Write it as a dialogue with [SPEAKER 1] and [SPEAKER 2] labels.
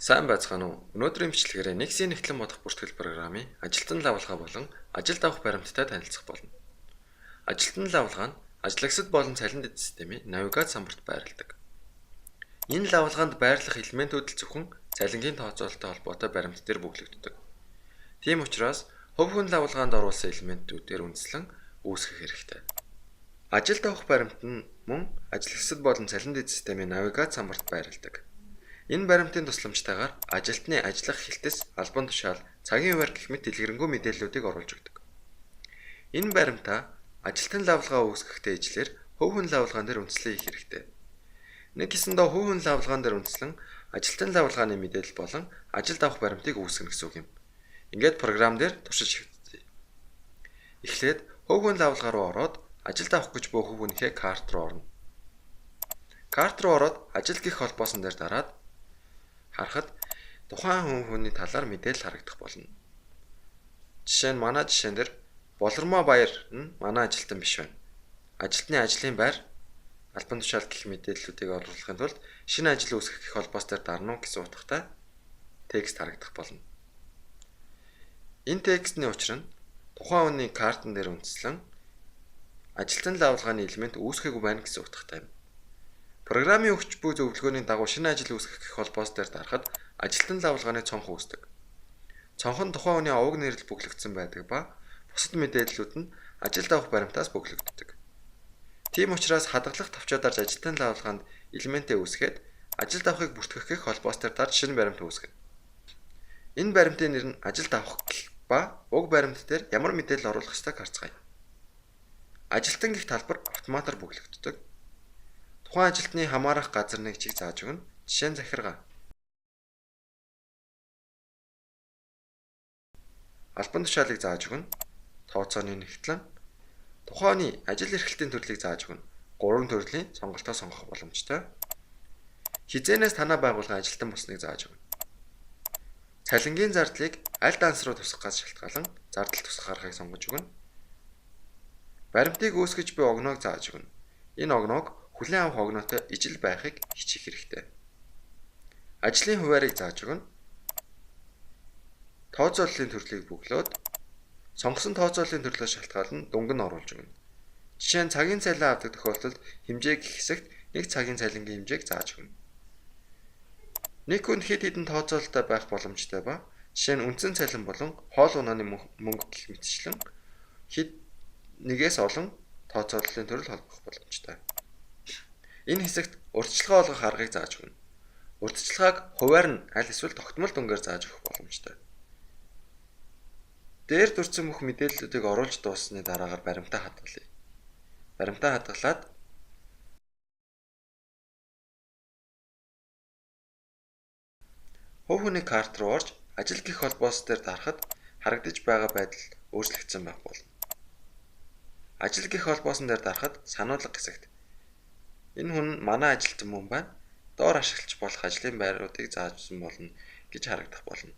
[SPEAKER 1] Сайн байцгаана уу? Өнөөдрийн бичлэгээр Nix-ийн нэгтлэн бодох бүртгэл програмын ажилтан лавлгаа болон ажилд авах баримттай танилцах болно. Ажилтан лавлгаа нь ажиллагсад болон цалин дэд системийн навигац самбарт байрладаг. Энэ лавлгаанд байрлах элементүүд л зөвхөн цалингийн тооцоололтой холбоотой баримт дээр бөглөгддөг. Тийм учраас хувь хүн лавлгаанд оруулсан элементүүдээр үндэслэн үүсгэх хэрэгтэй. Ажилд авах баримт нь мөн ажиллагсад болон цалин дэд системийн навигац самбарт байрладаг. Энэ баримтын тусламжтайгаар ажилтны ажиллах хэлтэс, албан тушаал, цагийн хуваарь гэх мэт дэлгэрэнгүй мэдээллүүдийг оруулж өгдөг. Энэ баримтаа ажилтны лавлгаа үүсгэхдээ ижлээр хувь хүн лавлгаан дээр үндэслэн хийх хэрэгтэй. Нэг гэсэндээ хувь хүн лавлгаан дээр үндэслэн ажилтны лавлгааны мэдээлэл болон ажилд авах баримтыг үүсгэнэ гэсэн үг юм. Ингээд програм дээр туршиж хэвтье. Эхлээд хувь хүн лавлгаа руу ороод ажилд авах гэж буй хувь хүнийхээ карт руу орно. Карт руу ороод ажил гэх холбоосон дээр дараад харахад тухайн хүн хүний талаар мэдээлэл харагдах болно. Жишээ нь манай жишээн дээр Болормоо Баяр нь манай ажилтан биш байна. Ажилтны ажлын байр, албан тушаал гэх мэдээллүүдийг оруулахын тулд шинэ ажил үүсгэх гэх холбоос дээр дарна уу гэсэн утгатай текст харагдах болно. Энэ текстний учир нь тухайн хүний картан дээр үндэслэн ажилтны лавлгааны элемент үүсгээгүй байна гэсэн утгатай юм. Програмын өгч буй зөвлөгөөний дагуу шинэ ажил үүсгэх гэх холбоос дээр дарахад ажилтны лавлгааны цонх үүсдэг. Цонх нь тухайн хүний овог нэрлэл бөглөгдсөн байдаг ба бусад мэдээллүүд нь ажилд авах баримтаас бөглөгддөг. Тийм учраас хадгалах товчоо дарж ажилтны лавлгаанд элементээ үүсгээд ажилд авахыг бүртгэх гэх холбоос дээр дарж шинэ баримт үүсгэнэ. Энэ баримтын нэр нь ажилд авах гэх ба уг баримт дээр ямар мэдээлэл оруулах ёстойг харцгаая. Ажилтан гэх талбар автоматар бөглөгддөг. Тухайн ажилтны хамаарах газар нэг чиг зааж өгнө. Жишээ нь захиргаа. Албан тушаалыг зааж өгнө. Тооцооны нэгтлэн. Тухайн хүний ажил эрхлэлтийн төрлийг зааж өгнө. Гурван төрлийн сонголтоо сонгох боломжтой. Хэзээнээс танай байгууллагын ажилтан болсныг зааж өгнө. Цалингийн зардлыг аль данс руу тусгахаас шалтгаалан зардал тусгах аргыг сонгож өгнө. Баримтыг үүсгэж буй огноог зааж өгнө. Энэ огноог хүлээн авах огноотой ижил байхыг хичээх хэрэгтэй. Ажлын хуваарийг зааж өгнө. Тооцооллын төрлийг бөглөөд сонгосон тооцооллын төрлөөс шалтгаалan дүнг нь оруулж өгнө. Жишээ нь цагийн цалин авдаг тохиолдолд хэмжээ гэх хэсэгт нэг цагийн цалингийн хэмжээг зааж өгнө. Нэг хүнд хэд хэдэн тооцоололтой байх боломжтой ба жишээ нь үндсэн цалин болон хоол унааны мөнгө гэх мэтчлэн хэд нэгээс олон тооцооллын төрөл холбох боломжтой. Энэ хэсэгт урьдчилгаа олгох аргыг зааж өгнө. Урьдчилгааг хувиар нь аль эсвэл тогтмол дүнгээр зааж өгөх боломжтой. Дээр дурдсан бүх мэдээллүүдийг оруулж дууссаны дараагаар баримтаа хадгалъя. Баримтаа хадгалаад хувь хүний карт руу орж ажил гэх холбоос дээр дарахад харагдаж байгаа байдал өөрчлөгдсөн байх болно. Ажил гэх холбоосон дээр дарахад сануулга хэсэгт энэ хүн манай ажилтан мөн байна. Доор ашиглаж болох ажлын байруудыг заажсан болно гэж харагдах болно.